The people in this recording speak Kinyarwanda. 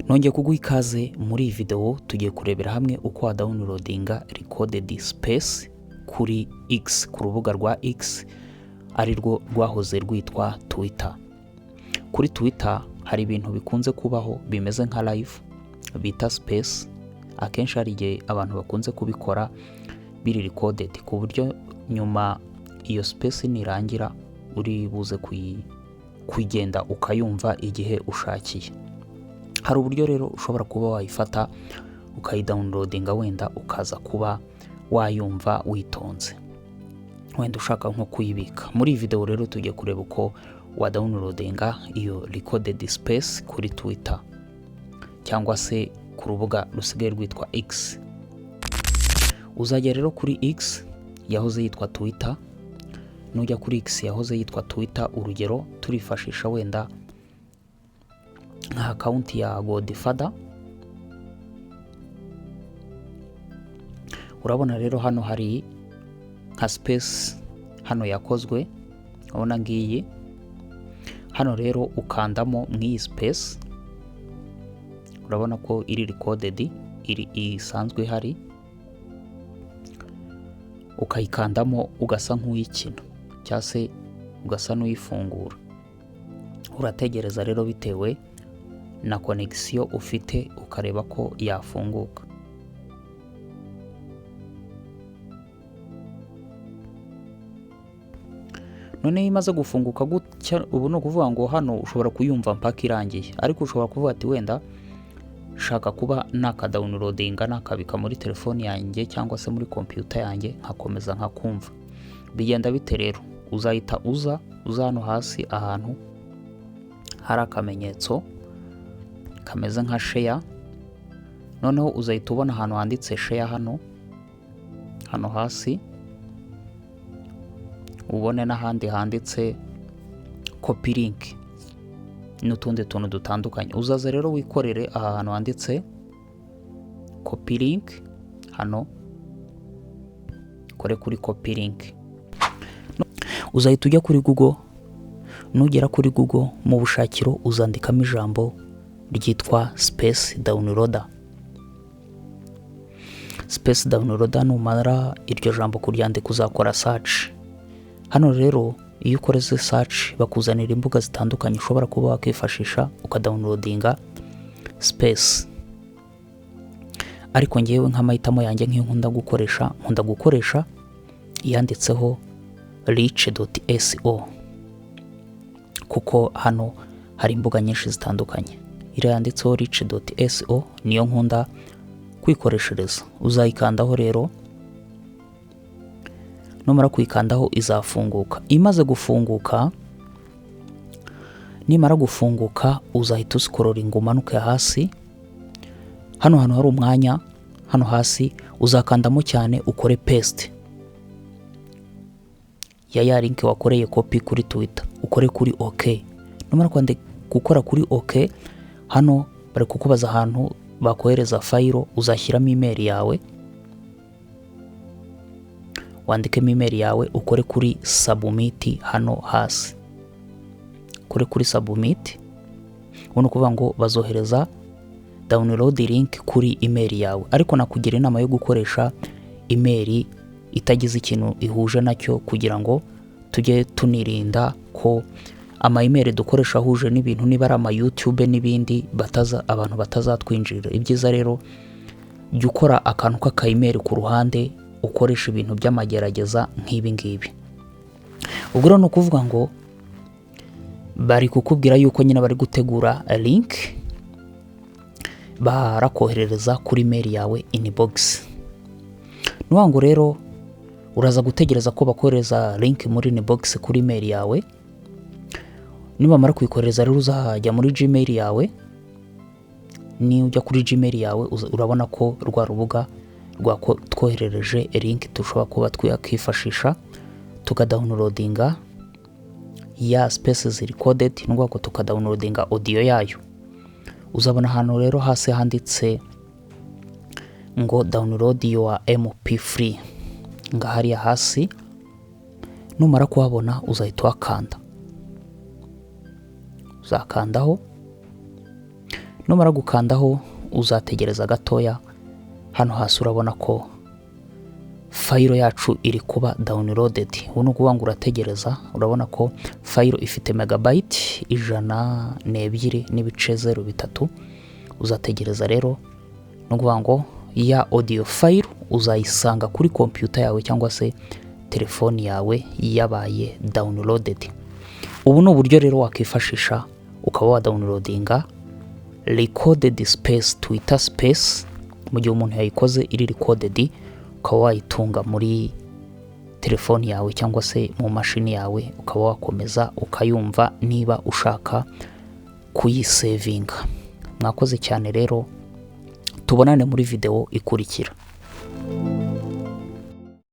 Nongeye kuguha ikaze muri iyi video. Tugiye kurebera hamwe uko wadownloadinga recorded space kuri X, ku rubuga rwa X, ari rwo rwahoze rwitwa Twitter. Kuri Twitter hari ibintu bikunze kubaho bimeze nka live bita space. Akenshi hari igihe abantu bakunze kubikora biri recorded, ku buryo nyuma iyo space nirangira uri buze kugenda ukayumva igihe ushakiye. Hari uburyo rero ushobora kuba wayifata ukayidownloadinga, wenda ukaza kuba wayumva witonze, wenda ushaka nko kuyibika. Muri iyi video rero tugiye kureba uko wadownloadinga iyo recorded space kuri Twitter, cyangwa se ku rubuga rusigaye rwitwa X. Uzajya rero kuri X yahoze yitwa Twitter. Nujya kuri X yahoze yitwa Twitter, urugero turifashisha wenda nka account ya Godfather. Urabona rero hano hari nka space hano yakozwe, urabona ngiyi hano. Rero ukandamo mw'iyi space, urabona ko iri recorded, iri isanzwe ihari, ukayikandamo ugasa nk'uyikina cyangwa se ugasa n'uyifungura. Urategereza rero bitewe na connection ufite, ukareba ko yafunguka. Noneho imaze gufunguka gutya, ubu ni ukuvuga ngo hano ushobora kuyumva mpaka irangiye, ariko ushobora kuvuga ati wenda shaka kuba nakadownloadinga, nakabika muri telefoni yanjye cyangwa se muri kompiyuta yanjye, nkakomeza nkakumva. Bigenda bite rero? Uzahita uza hano hasi ahantu hari akamenyetso kameze nka share. Noneho uzahita ubona ahantu handitse share hano hasi, ubone n'ahandi handitse copy link n'utundi tuntu dutandukanye. Uzaza rero wikorere aha hantu handitse copy link, hano kore kuri copy link. Uzahita ujya kuri Google. Nugera kuri Google, mu bushakiro uzandikamo ijambo ryitwa space downloader. Space downloader, numara iryo jambo kuryandika uzakora search. Hano rero iyo ukoreze search bakuzanira imbuga zitandukanye ushobora kuba wakifashisha ukadownloadinga space. Ariko ngewe nk'amahitamo yanjye, nk'iyo nkunda gukoresha iyanditseho reach.so, kuko hano hari imbuga nyinshi zitandukanye. Iriya yanditseho reach.so niyo nkunda kwikoreshereza. Uzayikandaho rero, numara kuyikandaho izafunguka. Imaze gufunguka, nimara gufunguka uzahita uscrollinga umanuke hasi hano hantu hari umwanya hano hasi, uzakandamo cyane ukore paste ya link wakoreye copy kuri Twitter, ukore kuri OK. Numara gukora kuri OK, hano bari kukubaza ahantu bakohereza file. Uzashyiramo email yawe, wandikemo email yawe, ukore kuri submit hano hasi, ukore kuri submit. Ubu ni ukuvuga ngo bazohereza download link kuri email yawe, ariko nakugira inama yo gukoresha email itagize ikintu ihuje nacyo, kugira ngo tujye tunirinda ko ama email dukoresha ahuje n'ibintu, niba ari ama YouTube n'ibindi, bataza abantu batazatwinjirira. Ibyiza rero jya ukora akantu k'aka email ku ruhande, ukoresha ibintu by'amagerageza nk'ibi ngibi. Ubwo rero ni ukuvuga ngo bari kukubwira yuko nyine bari gutegura link, barakoherereza kuri mail yawe inbox. Ni ngo rero uraza gutegereza ko bakohereza link muri inbox kuri mail yawe. Nibamara kuyikohereza rero uzajya muri Gmail yawe. Nujya kuri Gmail yawe urabona ko rwa rubuga rwatwoherereje link dushobora kuba twakifashisha tukadownloadinga ya spaces recorded, ni ukuvuga ngo tukadownloadinga audio yayo. Uzabona ahantu rero hasi handitse ngo "Download your MP3", nga hariya hasi. Numara kuhabona uzahita uhakanda, uzakandaho. Numara gukandaho uzategereza gatoya. Hano hasi urabona ko file yacu iri kuba downloaded. Ubu ni ukuvuga ngo urategereza. Urabona ko file ifite megabyte 102.03. Uzategereza rero, ni ukuvuga ngo ya audio file uzayisanga kuri kompiyuta yawe cyangwa se telefoni yawe yabaye downloaded. Ubu ni uburyo rero wakwifashisha ukaba wadownloadinga recorded space, Twitter Space, mu gihe umuntu yayikoze iri recorded, ukaba wayitunga muri telefoni yawe cyangwa se mu mashini yawe, ukaba wakomeza ukayumva niba ushaka kuyisavinga. Mwakoze cyane rero, tubonane muri videwo ikurikira.